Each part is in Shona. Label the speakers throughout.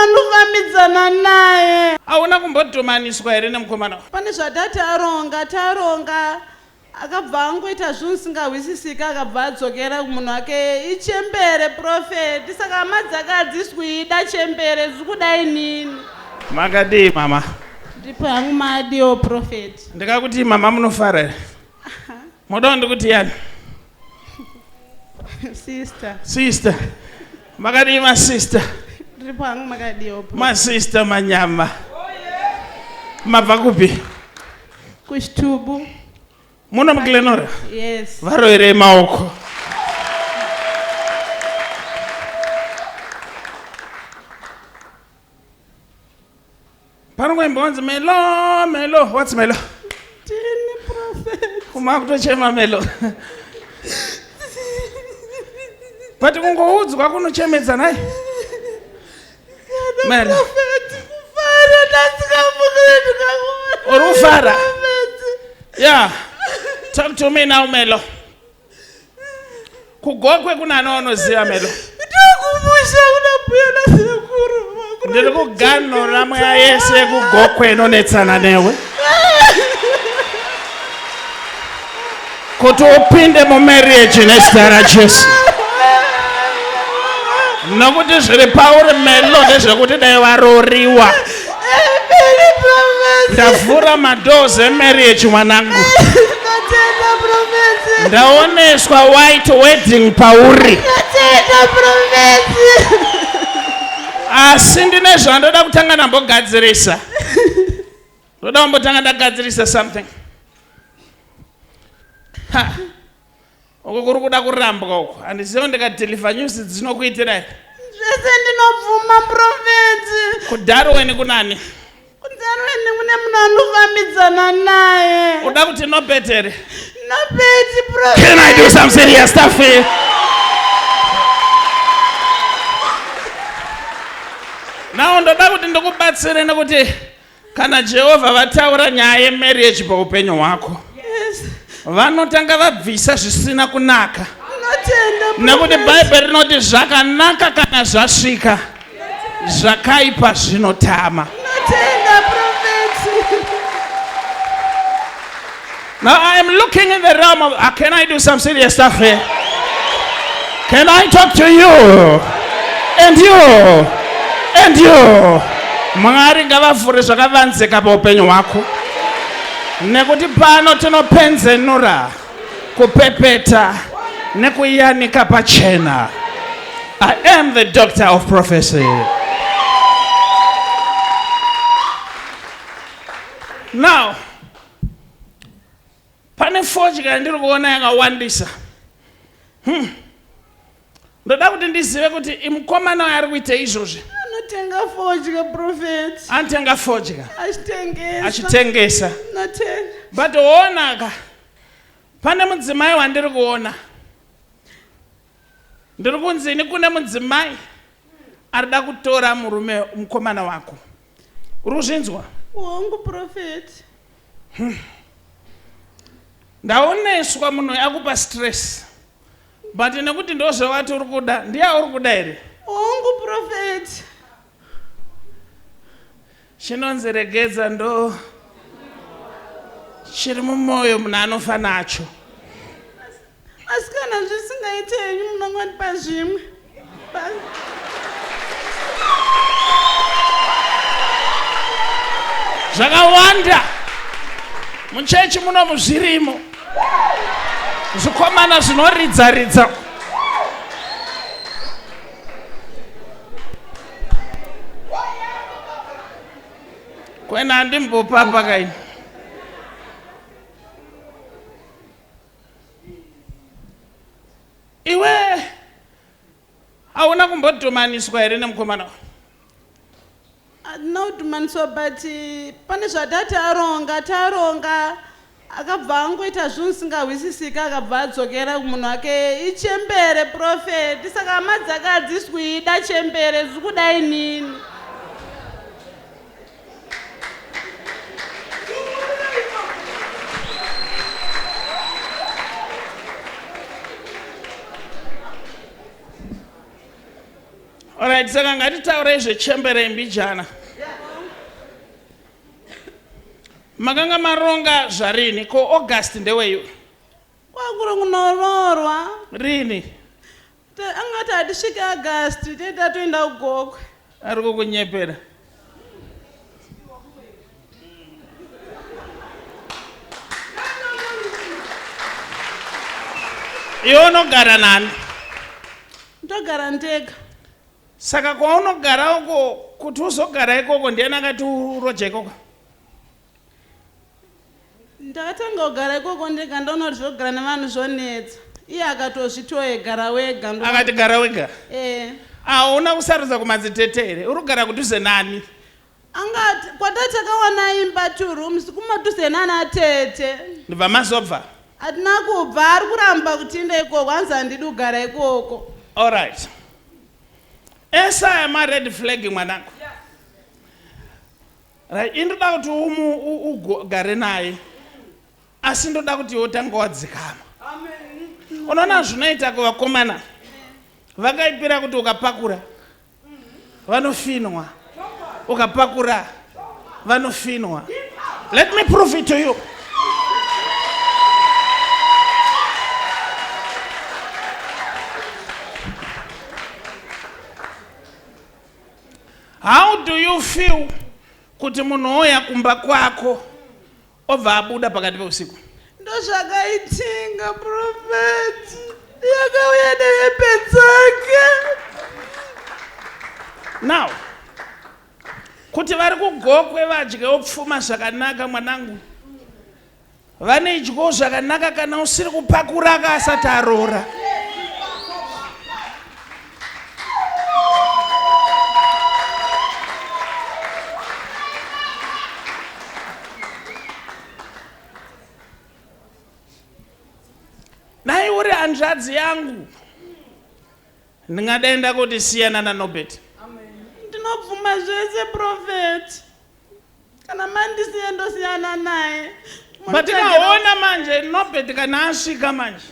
Speaker 1: munhu anofambidzana naye.
Speaker 2: Hauna kumbodhumaniswa here nemukomana?
Speaker 1: Pane zvatati aronga taronga akabva angoita zvinhu zvisingahwisisiki akabva adzokera kumunhu wake ichembere profeti saka hama dzake hadzisi kuida chembere zviri kuda inini.
Speaker 2: Makadii mama?
Speaker 1: Ndipo hangu madiwo profeti.
Speaker 2: Ndikakuti mama munofara here? Moda ndikuti yani?
Speaker 1: Sister.
Speaker 2: Sister. Makadii masister?
Speaker 1: Ndiripo hangu makadiwo.
Speaker 2: Masister manyama. Mabva kupi?
Speaker 1: Kuchitubu.
Speaker 2: Muno muGlenora?
Speaker 1: Yes.
Speaker 2: Varoverei maoko. Panokuimbonzi Melo, Melo. What's Melo?
Speaker 1: Tini prophet.
Speaker 2: Kuma kutochema Melo. But kungoudzwa kunochemedza nhai.
Speaker 1: Melo. Prophet kufara ndasingamukire ndikakuona.
Speaker 2: Uri kufara? Yeah. Talk to me now Melo. Kugokwe kuna anonoziva Melo.
Speaker 1: Ndokumusha kuna mbuya nasekuru.
Speaker 2: Ndiri kuganhura mweya yese yekugokwe inonetsana newe. Kuti upinde mumarriage nezita raJesu. Nokuti zviri pauri Melo ndezvekuti dai waroriwa. Ndavhura madoors emarriage mwanangu. Ndaoneswa white wedding pauri. Asi ndine zvandoda kutanga ndambogadzirisa. Ndoda kumbotanga ndagadzirisa something. Ha. Uko kuri kuda kurambwa uko. Handizive ndikadeliver news dzinokuitirai.
Speaker 1: Zvese ndinobvuma prophet.
Speaker 2: KuDarwin kunani?
Speaker 1: KuDarwin kune munhu anofambidzana naye.
Speaker 2: Uda kuti Nobert here?
Speaker 1: Nobert prophet.
Speaker 2: Can I do some serious stuff here? Now ndoda kuti ndikubatsire nekuti Kana Jehovha vataura nyaya yemarriage paupenyu hwako,
Speaker 1: Yes.
Speaker 2: vanotanga vabvisa zvisina kunaka.
Speaker 1: Ndinotenda.
Speaker 2: Nekuti
Speaker 1: Prophet.
Speaker 2: Bhaibheri rinoti zvakanaka kana zvasvika, zvakaipa zvinotama.
Speaker 1: Ndinotenda prophet.
Speaker 2: Now I am looking in the realm of, can I do some serious stuff here? Can I talk to you? And you? And you? Mwari ngavavhure zvakavanzika paupenyu hwako. Nekuti pano tinopenzenura, kupepeta, nekuyanika pachena. I am the doctor of prophecy. Now, pane fodya yandiri kuona yakawandisa. Ndoda kuti ndizive kuti imukomana uyo ari kuita izvozvi.
Speaker 1: Anotenga fodya prophet.
Speaker 2: Anotenga fodya.
Speaker 1: Achitengesa.
Speaker 2: Achitengesa.
Speaker 1: Notenga.
Speaker 2: But woonaka pane mudzimai wandiri kuona. Ndiri kunzi ini kune mudzimai arida kutora murume mukomana wako. Uri kuzvinzwa?
Speaker 1: Hongu prophet.
Speaker 2: Ndaoneswa munhu akupa stress. But nekuti ndozvawati uri kuda, ndiye auri kuda here?
Speaker 1: Hongu prophet.
Speaker 2: Chinonzi regedza ndo chiri mumoyo munhu anofa nacho.
Speaker 1: Asi kana zvisingaite henyu munongondipa zvimwe.
Speaker 2: Zvakawanda muchechi muno zvirimo zvikomana zvinoridza ridza. Kwena handimbopapa kaini. Iwe hauna kumbodhumaniswa here nemukomana uyu?
Speaker 1: Handina kudhumaniswa but pane zvatati aronga taronga akabva angoita zvinhu zvisingahwisisiki akabva adzokera kumunhu wake ichembere prophet saka hama dzake hadzisi kuida chembere zviri kuda inini.
Speaker 2: Alright, saka ngatitaurei zvechembere mbijana. Makanga maronga zvarini? Ko August ndeweyu?
Speaker 1: Kwakuri kunoroorwa.
Speaker 2: Rini?
Speaker 1: Angati hatisvike August, tete tatoenda kuGokwe.
Speaker 2: Ari kukunyepera. Iwe unogara nani?
Speaker 1: Ndogara ndega.
Speaker 2: Saka kwaunogara uko kuti uzogara ikoko ndiani akati uroja ikoko?
Speaker 1: Ndakatanga kugara ikoko ndega ndaona kuti zvokugara nevanhu zvonetsa. Iye akatozvitoye gara wega.
Speaker 2: Akati gara wega?
Speaker 1: Eh.
Speaker 2: Hauna kusarudza kumadzitete here? Uri kugara kudhuze nani?
Speaker 1: Angati kwatati takawana imba two rooms kumadhuze nana tete.
Speaker 2: Ndibva mazobva?
Speaker 1: Hatina kubva ari kuramba kutienda ikoko hanzi handidi kugara ikoko.
Speaker 2: Alright. Ese aya ma red flag mwanangu. Right, indoda kuti ugare naye asi ndoda kuti iwe utange wadzikama. Unoona zvinoita kuvakomana vakaipira kuti ukapakura vanofinwa, ukapakura vanofinwa. Let me prove it to you. How do you feel kuti munhu ouya kumba kwako obva abuda pakati peusiku?
Speaker 1: Ndozvakaitinga prophet. Yakauya nehembe dzake.
Speaker 2: Now, kuti vari kugokwe vadyewo pfuma zvakanaka mwanangu. Vanedyawo zvakanaka kana usiri kupakura ka asati aroora. Dai uri hanzvadzi yangu ndingadai ndakuti siyana naNobert.
Speaker 1: Ndinobvuma zvese prophet. Kana mandisiya ndosiyana naye.
Speaker 2: But tikaona manje Nobert kana asvika manje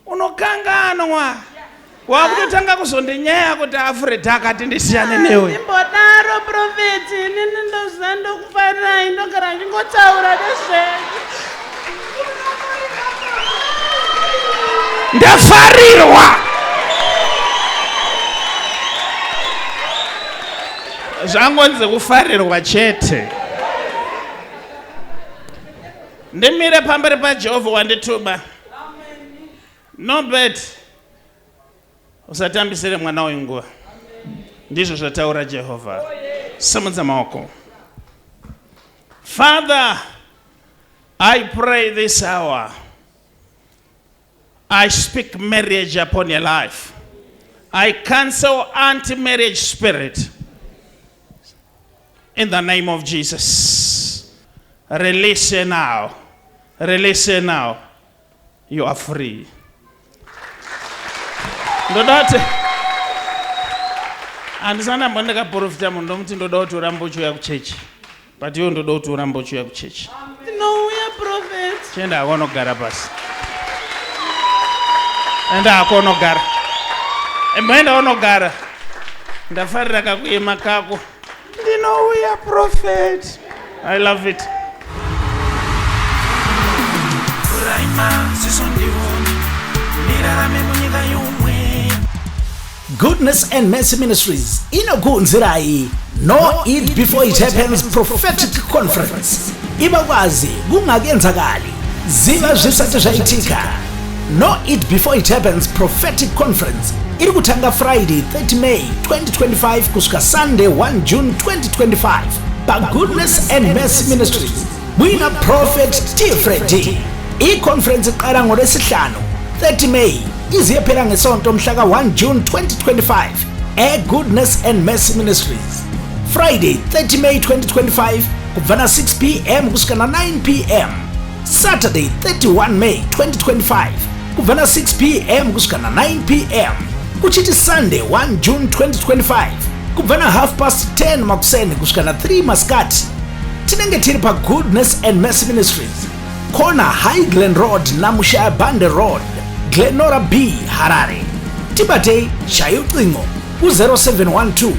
Speaker 2: unokanganwa wakutotanga kuzondinyaya kuti Alfred akati ndisiyane newe.
Speaker 1: Imbodaro prophet inini ndoziva ndokufarirai ndogara ndingotaura nezvenyu.
Speaker 2: Ndafarirwa. Zvangonzi kufarirwa chete. Ndimire pamberi paJehovha wandituma. Nobert, usatambisire mwana uyu nguva. Ndizvo zvataura Jehovha. Simudza maoko. Father, I pray this hour. I speak marriage upon your life. I cancel anti-marriage spirit. In the name of Jesus. Release her now. Release her now. You are free. Ndoda kuti handisana mbo ndikaprofita munhu ndomuti ndoda kuti urambe uchiuya kuchechi but iwe ndoda kuti urambe uchiuya kuchechi.
Speaker 1: Ndinouya prophet.
Speaker 2: Chienda hako unogara pasi. Enda hako unogara. Imboenda unogara. Ndafarira kakuyema kako. Ndinouya prophet. I love it.
Speaker 3: Goodness and Mercy Ministries inokuunzirai No It Before It Happens Prophetic Conference. Ibakwazi kungakenzakali, ziva zvisati zvaitika. No It Before It Happens Prophetic Conference iri kutanga Friday 30 May 2025 kusvika Sunday 1 June 2025 paGoodness and Mercy Ministries muina Prophet T Freddy. I-conference iqala ngoLwesihlanu 30 May ize iyephela ngesonto mhla ka-1 June 2025 e-Goodness and Mercy Ministries. Friday 30 May 2025 kubva na 6 pm kusvika na 9 pm. Saturday 31 May 2025 kubva na 6 pm kusvika na 9 pm kuchiti Sunday 1 June 2025 kubva na half past 10 makuseni kusvika na 3 masikati. Tinenge tiri paGoodness and Mercy Ministries, corner High Glen Road naMushaya Bande Road, Glenora B, Harare. Tibatei shaya ucingo. Ku0712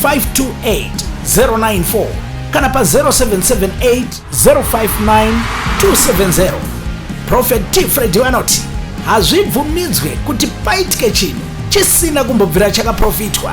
Speaker 3: 528 094 kana pa0778 059 270. Prophet T Freddy vanoti hazvibvumidzwe kuti paitike chinhu chisina kumbobvira chakaprofitwa.